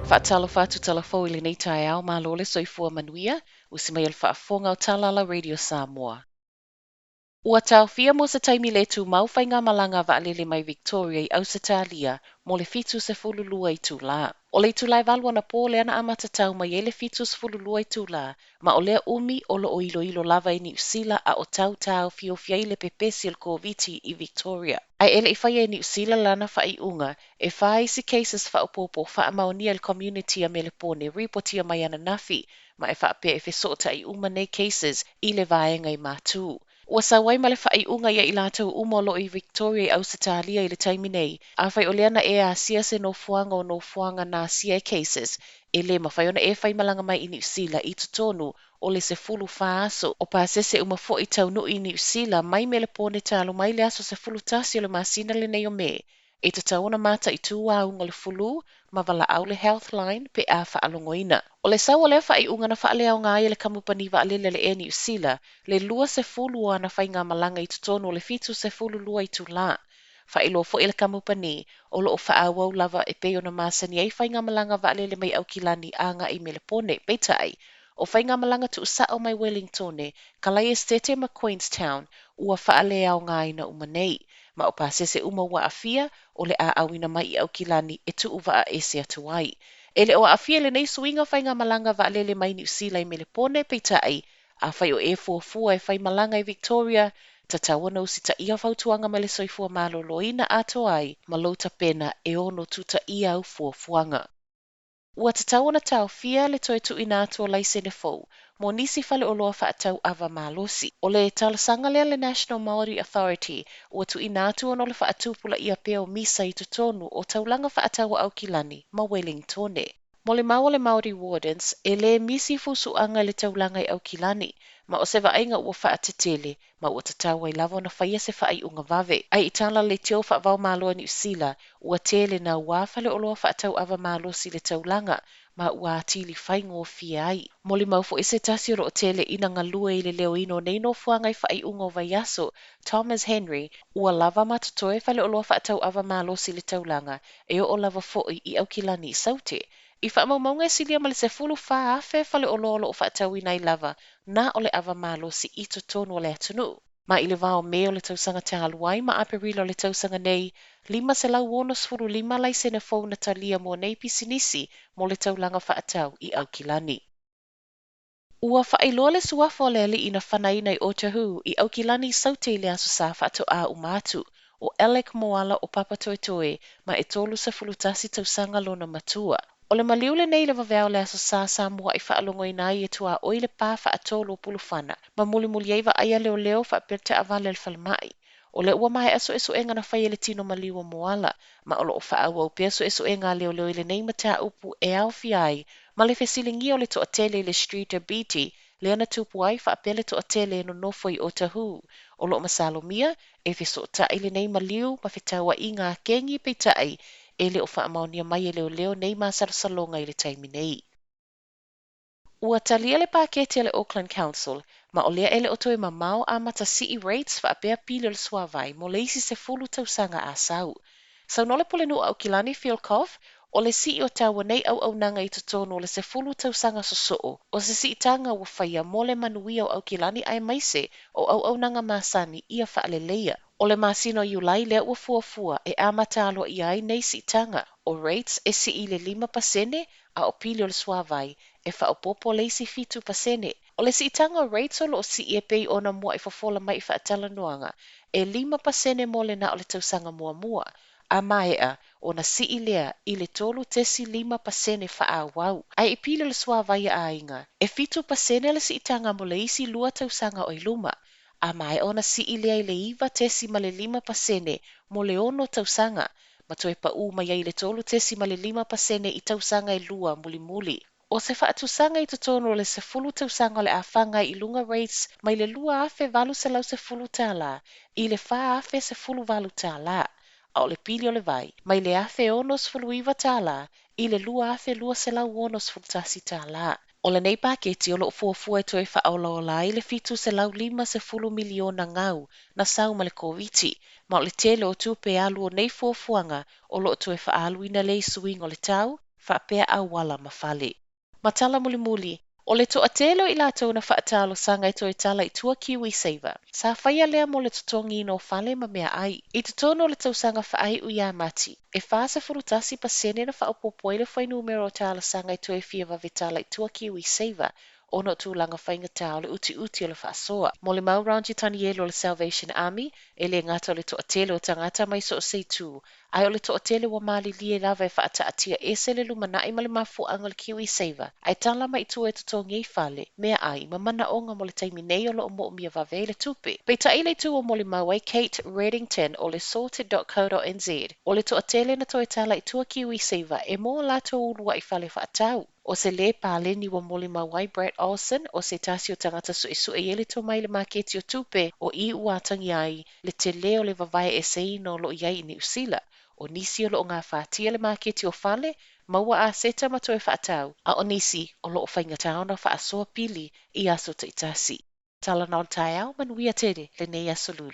Faatalofa atu Talafou i lenei taeao, malo le soifua manuia, usi mai o le faafofoga o Talala Radio Samoa. Ua taofia mo se taimi le tumau faigamalaga vaalele mai Victoria i Ausetalia mo le 72 itula. O le itula e 8 anapō lea na amata tau mai ai le 72 itula, ma o lea umi o lo o iloilo lava e Niu Sila a o tau taofiofi ai le pepesi o le Koviti i Victoria. Ae e le i faia e Niu Sila lana faaiuga, e fa isi cases faaopoopo faamaonia i le community a Melepone ripotia mai ananafi, ma e faapea e fesootai uma nei cases i le vaega i Matu. Ua sau ai ma le faaiuga ia i latou uma o lo o i Victoria i Ausetalia i le taimi nei, afai o lea na e asia se nofoaga o nofoaga na asia e cases, e le mafai ona e faimalaga mai i Niu Sila i totonu o le 14 aso. O pasese uma foi taunuu i Niu Sila mai Melepone talu mai le aso 11 o le masina lenei o Me, e tatau ona mataitū auga o le fulu ma valaau le Healthline pe a faalogoina. O le sau o lea faaiuga na faaleaoga ai e le kamupani vaalele a le Air Niu Sila le 20 o ana faigamalaga i totonu o le 72 itulā. Faailoa foi e le kamupani, o lo o faaauau lava e pei ona masani ai faigamalaga vaalele mai Aukilani agai i Melepone, peitai, o faigamalaga tuusao mai Welingtone, Kalaiestete ma Queenstown ua faaleaogaina uma nei. Ma o pasese uma ua aafia, o le a auina mai i Aukilani e tuuvaa ese atu ai. E le o aafia i lenei suiga faigamalaga vaalele mai Niu Sila i Melepone, peitai, afai o e fuafua e faimalaga i Victoria, tatau ona usitaia fautuaga mai le Soifua Maloloina atoa ai ma lou tapena e ono tutaia au fuafuaga. Ua tatau ona taofia le toe tuuina atu o laisene fou mo nisi faleoloa faatau ava malosi. O le talosaga lea a le National Māori Authority ua tuuina atu ona o le faatupulaia pea o misa i totonu o taulaga faatau o Aukilani ma Welingtone. Mo le mau a le Māori Wardens, e le misi fusuaga i le taulaga i Aukilani, ma o se vaaiga ua faatetele ma ua tatau ai lava ona faia se faaiuga vave. Ae i tala leitio faava-o-Malo a Niu Sila, ua tele naua faleoloa faatau ava malosi i le taulaga, ma ua atili faigofie ai. Molimau foi se tasi o lo o tele ina galue i le leoina o nei nofoaga i faaiuga o vaiaso, Thomas Henry, ua lava ma totoe faleoloa faatau ava malosi i le taulaga, e oo lava foi i Aukilani i Saute. I faamaumauga e silia ma le 14,000 faleoloa o lo o faatauina ai lava na o le ava malosi i totonu o le atunuu. Ma i le va o Me o le tausaga talu ai ma Aperila o le tausaga nei, 565 laisene fou na talia mo nei pisinisi mo le taulaga faatau i Aukilani. Ua faailoa le suafa o le alii na fanaina i Otahuhu i Aukilani i Saute i le Aso Sa faatoā uma atu, o Alec Moala o Papatoetoe, ma e 31 tausaga lona matua. O le maliu lenei i le vaveao o le Aso Sa sa mua'i faalogoina ai e tuaoi le pā faatolu o Pulufana ma mulimuli ai vaaia leoleo faapea le taavale a le falemai. O lea ua maea suesuega na faia i le tino maliu o Moala, ma o lo o faaauau pea suesuega a leoleo i lenei mataupu e aofia ai ma le fesiligia o le toatele i le Streeter Beattie lea na tupu ai faapea le toatele e nonofo i Otahuhu. O lo o masalomia e fesootai lenei maliu ma fetauaiga a kengi, peitai e le o faamaonia mai e leoleo nei masalosaloga i le taimi nei. Ua talia le paketi a le Auckland Council, ma o lea e le o toe mamao amata sii rates faapea pili o le suavai mo le isi 10 tausaga a sau. Saunoa le Pulenuu Aukilani Phil Koff, o le sii o tau o nei auaunaga i totonu o le 10 tausaga sosoo, o se siitaga ua faia mo le manuia o Aukilani aemaise o auaunaga masani ia faaleleia. O le masina o Iulai lea ua fuafua e amata aloaia ai nei siitaga, o rates e sii i le 5% a o pili o le suavai e faaopoopo le isi 7%. O le siitaga o rates o lo o sii e pei ona mua'i fofola mai i faatalanoaga, e 5% mo le na o le tausaga muamua, a maea ona sii lea i le 3.5% faaauau. Ae i pili o le suavai a aiga, e 7% le siitaga mo le isi 2 tausaga o i luma, a maea ona sii lea i le 9.5% mo le 6 tausaga, ma toe paū mai ai i le 3.5% i tausaga e lua mulimuli. O se faatusaga i totonu o le 10 tausaga o le a faaga ai i luga rates mai le $2,810 i le $4,018, a o le pili o le vai, mai le $1,069 i le $2,261. O lenei paketi o lo o fuafua e toe faaolaola ai le $750 miliona gau na sau ma le Koviti, ma o le tele o tupe alu o nei fuafuaga o lo o toe faaaluina lea i suiga o le tau, faapea auala ma fale. Ma tala mulimuli, o le toatele o i latou na faatalosaga e toe tala i tua KiwiSaver, sa faia lea mo le totogiina o fale ma meaai. I totonu o le tausaga faaiu ia Mati, e 41% na faaopoopo ai le fuainumera o talosaga e toe fia vave tala i tua KiwiSaver ona o tulaga faigata o le utiuti o le faasoa. Molimau Ranji Tanielu o le Salvation Army, e le gata o le toatele o tagata mai so o se itu, ae o le toatele ua malilie lava e faataatia ese le lumanai ma le mafuaaga o le KiwiSaver, ae tala mai i tua e totogi ai fale, meaai ma manaoga mo le taimi nei o lo o moomia vave ai le tupe. Peitai le itu ua molimau ai Kate Reddington o le Sorted.co.nz, o le toatele na toe tala i tua KiwiSaver e mo latou uluai fale faatau. O se lē paleni ua molimau ai Brett Olson, o se tasi o tagata suesue i ai le tomai i le maketi o tupe, o i ua atagia ai le telē o le vavae eseina o lo o i ai i Niu Sila. O nisi o lo o gafatia le maketi o fale, maua aseta ma toe faatau, a o nisi o lo o faigata ona faasoa pili i aso taitasi. Tala na o le taeao, manuia tele lenei aso Lulu.